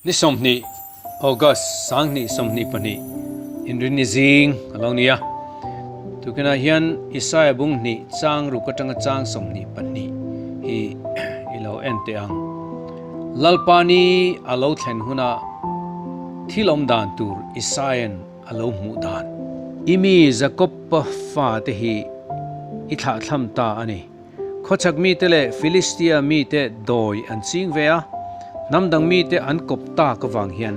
Ni 20 August 2022 Inrinni zing a lo ni a. Tukinah hian Isaiah bung hnih chang ruk atanga chang 22 hi i lo en teh ang. Lalpa ni a lo thlen huna thil awm dan tur Isaia'n a lo hmuh dan. I mi Jakob-a fate hi i thlahthlam ta a ni. Khawchhak mite leh Filistia mite dawi an ching ve a, hnam dang mite an kawp tak avang hian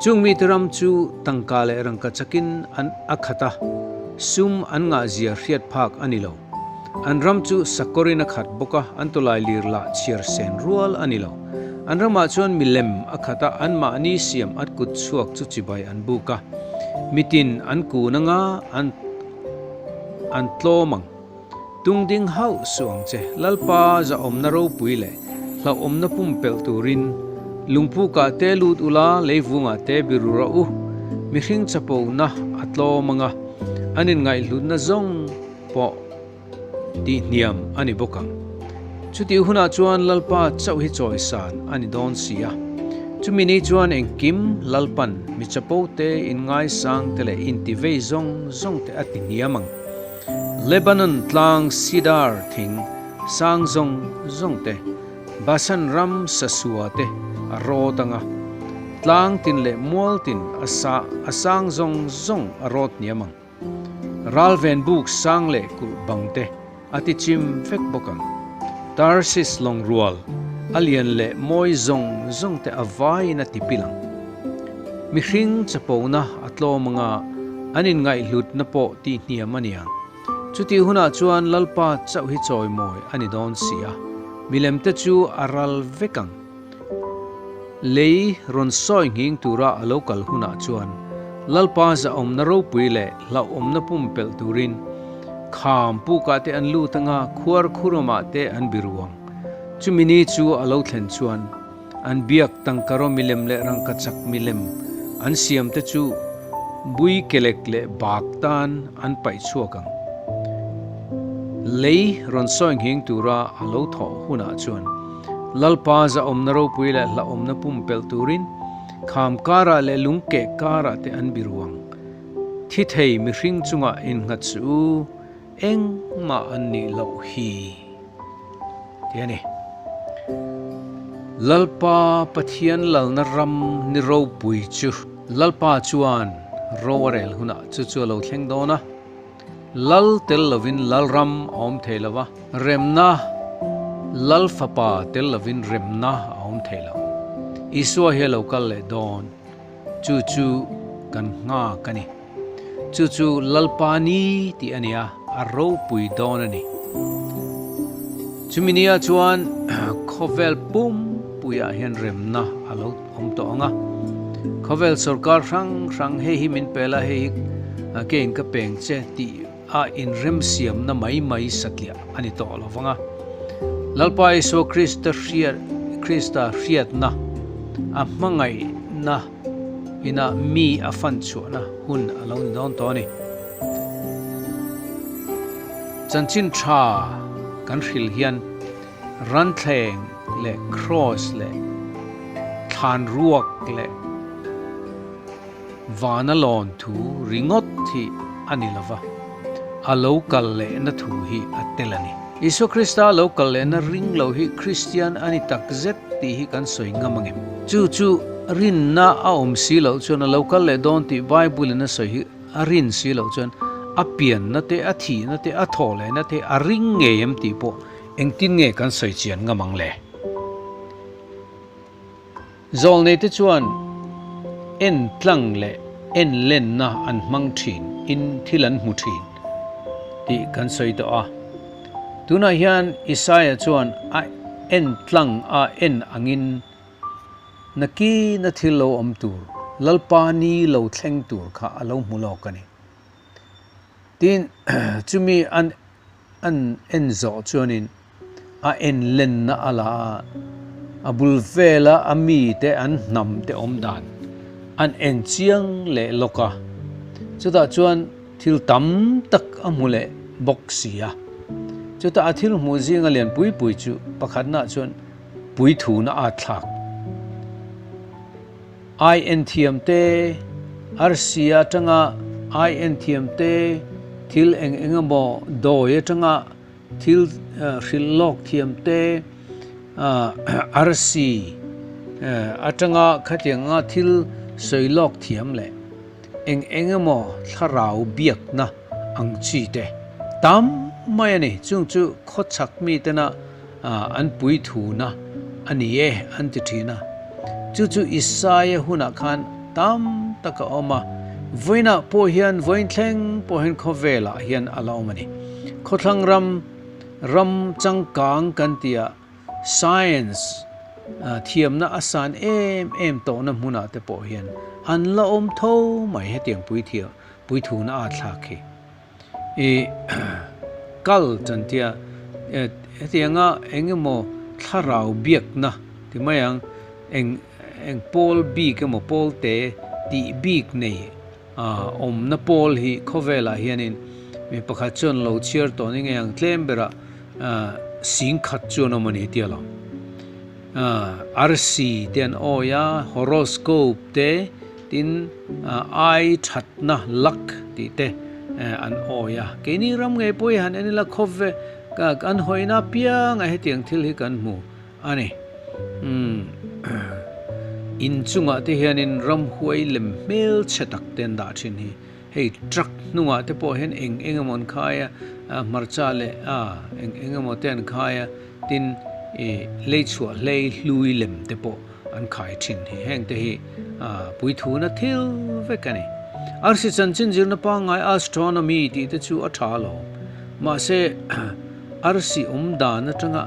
chung mite ram chu tangka leh rangka chakin an a khat a, sum an ngahzia hriat phak a ni lo. An ram chu sakawrin a khat bawk a, an tawlai lir lah chhiar sen rual a ni lo. An ramah chuan milem a khat a, anmahni siam at kut chhuak chu chibai an buk a, mitin an kun anga an an tlawm ang. Tungding hauh suh ang che, Lalpa zahawmna ropui leh hlauhawmna pumpelh turin lungpukah te lut ula, leivungah te biru rawh u. Mihring chapona a tlawm anga, an inngaihhlutna zawng pawh tihhniam a ni bawk ang. Chutih hunah chuan Lalpa chauh hi chawisan a ni dawn si a. Chumi ni chuan engkim Lalpan mi chapo te, inngaisang te leh intivei zawng zawng te a tihniam ang. Lebanon tlang sidar thing sang zawng zawng te, Bashan ram sasua te a rawt ang a, tlang tin leh mual tin a sa a sang zawng zawng a rawt hniam ang. Ralven buk sang leh kulh bang te a ti chim vek bawk ang. Tarsis lawng rual a lian leh mawi zawng zawng te a vaiin a ti pil ang. Mihring chapona a tlawm anga an inngaihhlutna pawh tihhniam a niang. Chutih hunah chuan Lalpa chauh hi chawimawi a ni dawn si a, milemte chu a ral vek ang. Lei rawn sawi nghing tura a lo kal hunah chuan Lalpa zahawmna ropui leh hlauhawmna pumpelh turin kham pukah te an lut anga khuar khuramah te an biru ang. Chumi ni chu a lo thlen chuan An biak tangkaraw milem leh rangkachak milem an siam te chu bui kelek leh bak tan an paih chhuak ang. Lei rawn sawi nghing tura a lo thawh hunah chuan Lalpa zahawmna ropui leh hlauhawmna pumpelh turin kham karah leh lungkeh karah te an biru ang. Thi thei mihring chungah innghat suh u, engmah an nih loh hi. Ti a ni. Lalpa Pathian lalna ram ni ropui chu Lalpa chuan ro a rel hunah chu chu a lo thleng dawn a. Lal tel lovin Lalram a awm thei lo va, remna Lal Fapa tel lovin remna a awm thei lo. Isua hi a lo kal leh dawn. Chu chu kan nghak a ni. Chu chu Lalpa ni tih a ni a, a ropui dawn a ni. Chumi nia chuan khawvel pumpuiah hian remna a lo awm tawh ang a. Khawvel sorkar hrang hrang hei hi min pe la, hei hi keiin ka peng che tih a inremsiamna mai mai satliah a ni tawh lo vang a. Lalpa Isua Krista hriat Krista hriatna a hmangaihna ina mi a fan chhuahna hun a lo ni dawn tawh a ni. Chanchin tha kan hril hian ranthleng leh kraws leh thlan ruak leh Vana lawn thu ringawt hi a ni lova, a lo kal lehna thu hi a tel a ni. Isua Krista lo kal lehna ring lo hi Kristian a ni tak zet tih hi kan sawi ngam ang em? Chu chu rinna a awm si loh chuan a lo kal leh dawn tih Bible-in a sawi hi a rin si loh chuan a pianna te, a thihna te, a thawh lehna te a ring ngei em tih pawh engtin nge kan sawi chian ngam ang le? Zawlneite chuan en tlang leh en lenna an hmang thin in thil an hmu thin tih kan sawi tawh a. Tunah hian Isaia chuan a en tlang a en angin nakina thil lo awm tur, Lalpa ni lo thleng tur kha a lo hmu lawk a ni. Tin, chumi an an en zawh chuanin A en lenna a la a, a bul vela a mite an hnam te awm dan an en chiang leh lawk a, chutah chuan thil tam tak a hmu leh bawk si a. Chutah a thil hmuh zinga lian pui pui chu pakhatnaah chuan puithuna a thlak. Ai en thiam te, arsi atanga ai en thiam te, thil eng eng emaw dawi atanga thil hrilh lawk thiam te, arsi atanga khatianga thil sawi lawk thiam leh eng eng emaw thlarau biakna ang chi te tam mai a ni. Chung chu khawchhak mitena an puithuna a ni e an ti thin a. Chu chu Isaia hunah khan tam tak a awm a, vawiinah pawh hian vawiin thleng pawh hian khawvelah hian a la awm a ni. Khawthlang ram, ram changkang kan tih ah science thiamna a san em em tawhna hmunah te pawh hian an la awm tho mai hetiang puithiam puithuna a thlak hi. I kal tan tia hetianga eng emaw thlarau biakna ti mai ang eng eng pawl bik emaw pawl te tih bik nei awmna pawl hi khawvelah hianin mi pakhat chuan lo chhiar tawh ni ngei ang tlem berah 10,000 chuan awm a ni tia lo. Arsi te an awi a, horoscope te tin ai thatna luck tih te an awi a. Keini ram ngei pawh hi han en ila khawve kan hawina apianga hetiang thil hi kan hmu a ni. In chungah te hianin ramhuai lem hmelchhe tak te an dah thin hi. Hei truck hnungah te pawh hian eng eng emaw an khai a, hmarcha leh eng eng emaw te an khai a, tin ih lei chhuah hlei hlui lem te pawh an khai thin hi. Heng te hi puithuna thil vek a ni. Arsi chanchin zirna pangngai astronomy tih te chu a tha alawm. Mahse arsi awm dan atanga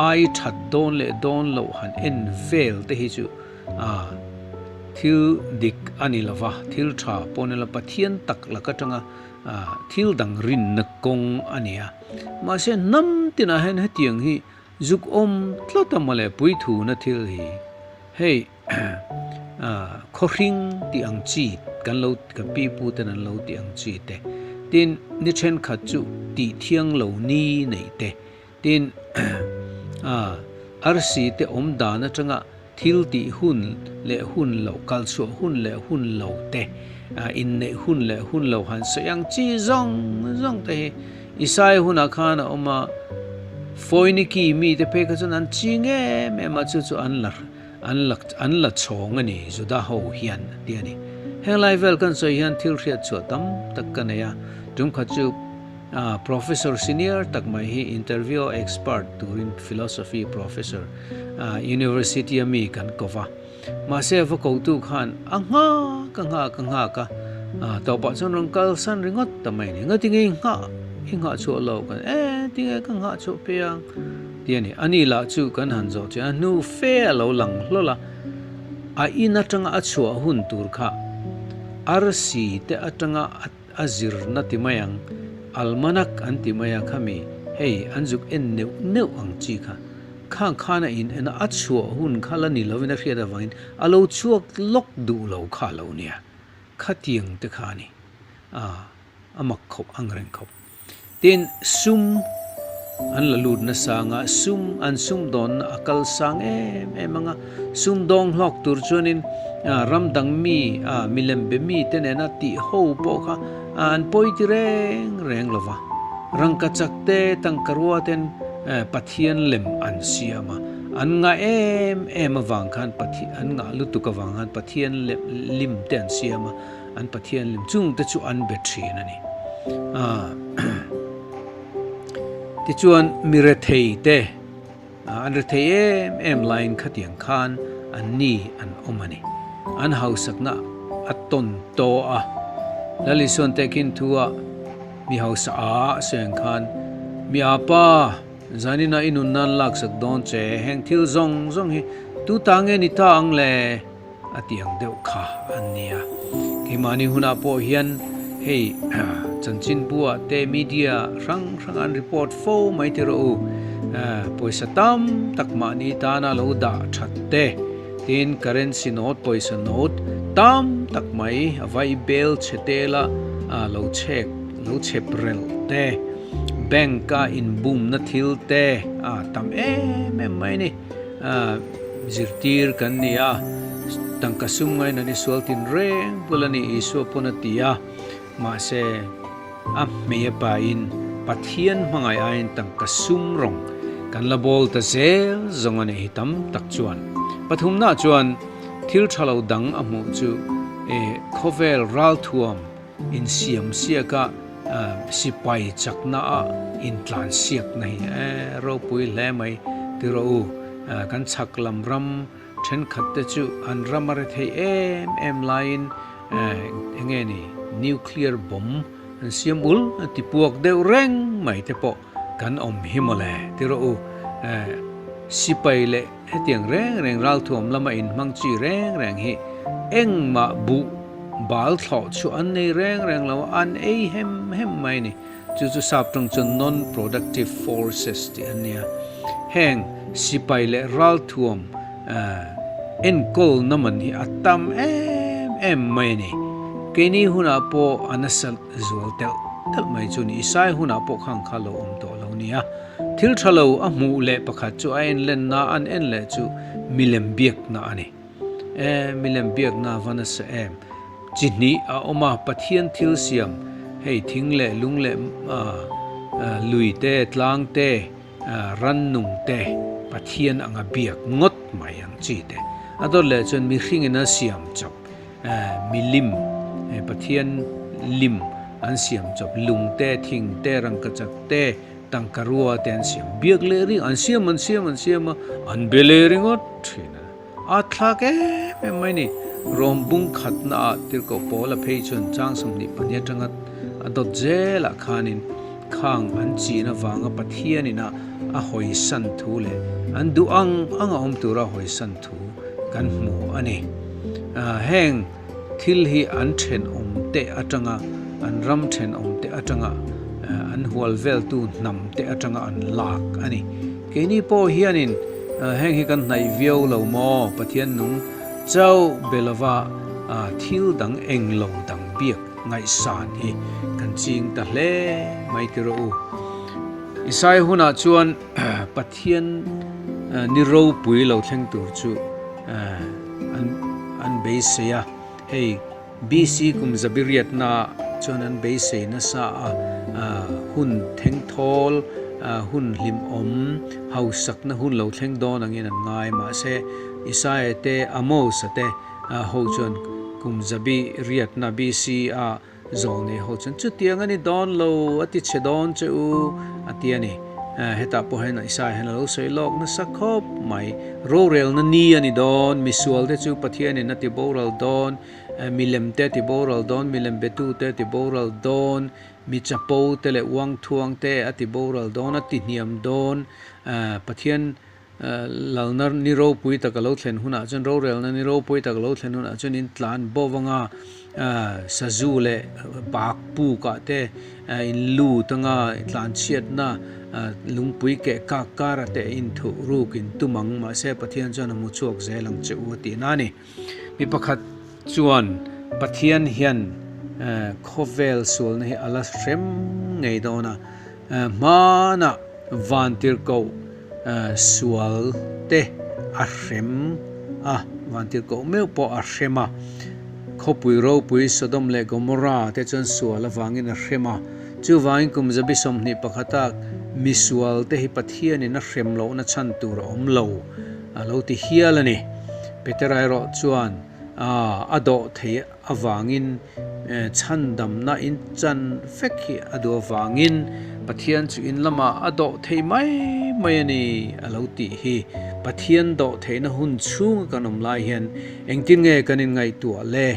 ai that dawn leh dawn loh han en vel te hi chu A, thil dik a ni lo va, thil tha pawh ni lo, Pathian tak lak atanga thil dang rinna kawng a ni a. Mahse, hnam tinah hian hetiang hi zuk awm tlat a mawle puithuna thil hi. Hei, khawhring tih ang chi kan lo, kan pi pu ten an lo tih ang chi te, tin ni thenkhat chu tih thiang lo ni neih te, Tin, a, arsi te awm dan atanga thil tih hun leh hun lo, kal chhuah hun leh hun lo te, a, inneih hun leh hun lo han sawi ang chi zawng zawng te hi Isaiah hunah khan a awm a, Foiniki mite phei kha chuan an ching em em a, chu chu an la an la an la chhawng a ni Juda ho hian a ti a ni. Heng lai vel kan sawi hian thil hriat chhuah tam tak ka nei a, tum khat chu Professor senior tak mai hi interview expert turin philosophy professor university a mi kan ko va. Mahse a va kotu khan a nghak a nghak a nghak a, tawpah chuan rawn kalsan ringawt ta mai a ni. Ngatinge i nghah i nghah chhuah lo kan e tinge ka nghah chhuah piang ti a ni. Ani lah chu kan han zawh chian a hnu fe a lo lang hlawl a, a in atanga a chhuah hun tur kha arsi te atanga a A zirna ti mai ang, almanac an ti mai a khami, hei an zuk en neuh neuh ang chi kha. Khang khan a in en a, a chhuah hun kha la ni lovin a hriat avangin a lo chhuak lawk duh lo kha a lo nia. Khatiang te kha a ni. A, a mak khawp ang reng khawp. Tin, sum an la lut nasa ang a, sum an sumdawnna a kal sang em em ang a, sumdawng hlawk tur chuanin ram dang mi, milem be mi te nena tih ho pawh kha an pawi ti reng reng lo va. Rangkachak te, tangkarua ten Pathian lem an siam a, an ngah em em avang khan an ngah lutuk avang khan Pathian lim te an siam a, An Pathian lim chung te chu an be thin a ni. Tichuan mi rethei te, an rethei em em laiin khatiang khan an ni an awm a ni. An hausakna a tawn tawh a. Lal Isuan tehkhin thu ah mi hausa a sawi ang khan, Mi apa, zanina i nun nan laksak dawn che, heng thil zawng zawng hi tu ta nge ni ta ang le? A ti ang deuh kha an nia. Keimahni hunah pawh hian hei chanchinbuah te media hrang hrang an report fo mai ti rawh u. Pawisa tam tak mahni tana lo dah that te tin currency note pawisa note tam tak mai a vai bel chhe tela lo chhek lo chhep relh te bank a inbumna thil te a tam em em mai a ni. Zirtir kan ni a, Tangka sum ngaina ni sual tin reng bul a ni Isua pawn a ti a, mahse a hmei a pain Pathian hmangaih aiin tangka sum rawng kan la bawl ta zel zawng a nih hi tam tak chuan. Pathumna chuan thil tha lo dang a hmuh chu e khawvel ralthuam insiam siaka sipai chakna a intlan siakna hi e ropui hle mai ti rawh u. Kan chhak lam ram Thenkhat te chu an ram a rethei em em laiin enge ni nuclear bomb an siam ul a ti puak deuh reng mai te pawh kan awm hi mawle ti rawh u. Sipai leh hetiang reng reng ralthuam lama inhmang chi reng reng hi engmah buh bal thlawh chu an nei reng reng lo a, an ei hem hem mai a ni. Chu chu sap tawng chuan non-productive forces tih an nia. Heng sipai leh ralthuam enkawlna man hi a tam em em mai a ni. Keini hunah pawh a nasa zual telh telh mai chu ni. Isai hunah pawh khang kha lo awm tawh lo nia. Thil tha lo a hmuh leh pakhat chu a enlenna an en leh chu milem biakna a ni. E, milem biakna va nasa em? Chi hnih a awm a, Pathian thil siam, hei thing leh lung leh lui te, tlang te, rannung te, Pathian anga biak ngawt mai ang chi te. A dawt leh chuan mihringin a siam chawp, milim, Pathian lim an siam chawp, lung te, thing te, rangkachak te, tangka rua te an siam biak leh ring, an siam, an siam, an siam a, an be leh ringawt thin a. A thlak em em mai ni. Rawm bung khatna ah tirhkoh pawl a phei chuan chang 22 atanga a dawt zelah khanin khang an chin avanga Pathianin a a hawisan thu leh an duh ang ang a awm tura hawisan thu kan hmu a ni. Heng thil hi an thenawm te atanga an ram thenawm te atanga an hual veltu hnam te atanga an lak a ni. Keini pawh hianin heng hi kan hnaih viau lo maw? Pathian nung chauh be lova thil dang eng lo dang biak ngaihsan hi kan ching ta hle mai ti rawh u. Isaiah hunah chuan Pathian ni ropui lo thleng tur chu an beisei a, hei BC kum zabiriatna chuan an beisei nasa a, hun thengthawl, hun hlimawm, hausakna hun lo thleng dawn angin an ngai. Mahse, Isaia te, Amosa te ho chuan kum zabiriatna BC a Zawlnei ho chuan chutiang a ni dawn lo, a ti chhe dawn che u, a ti a ni. Hetah pawh hian Isaiah hian a lo sawi lawk nasa khawp mai. Rorelna ni a ni dawn, misualte chu Pathianin a ti boral dawn, milem te a ti boral dawn, milem betu te a ti boral dawn, mi chapo te leh uangthuang te a ti boral dawn, a ti hniam dawn, Pathian Lalna ni ropui tak a lo thlen hunah chuan, rorelna ni ropui tak a lo thlen hunah chuan in tlan bo vanga sazu leh bak pukah te in lut anga tlan chhiatna lungpui keh kak kara te in thuh ruk in tum ang mahse Pathian chuan a hmu chhuak zel ang che u a tihna a ni. Mi pakhat chuan Pathian hian khawvel sualna hi a la hrem ngei dawn a, hmanah vantirhkoh sual te a hrem a, vantirhkoh meuh pawh a hrem a, khawpui ropui Sodom leh Gomorrah te chuan sual avangin a hrem a, chuvangin kum 21 a misual te hi Pathianin a hrem lohna chhan tur a awm lo a lo ti hial a ni. Petera erawh chuan a dawh thei avangin chhandamna in chan vek hi a duh avangin Pathian chu in lamah a dawh thei mai mai a ni a lo tih hi. Pathian dawh theihna hun chhunga kan awm lai hian engtin nge kan inngaihtuah le?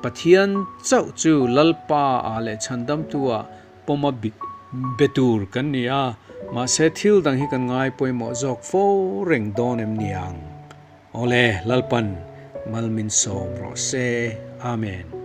Pathian chauh chu Lalpa ah leh chhandamtu ah pawma be tur kan ni a, mahse thil dang hi kan ngai pawimawh zawk fo reng dawn em niang? Awle, Lalpan mal min sawm rawh se. Amen.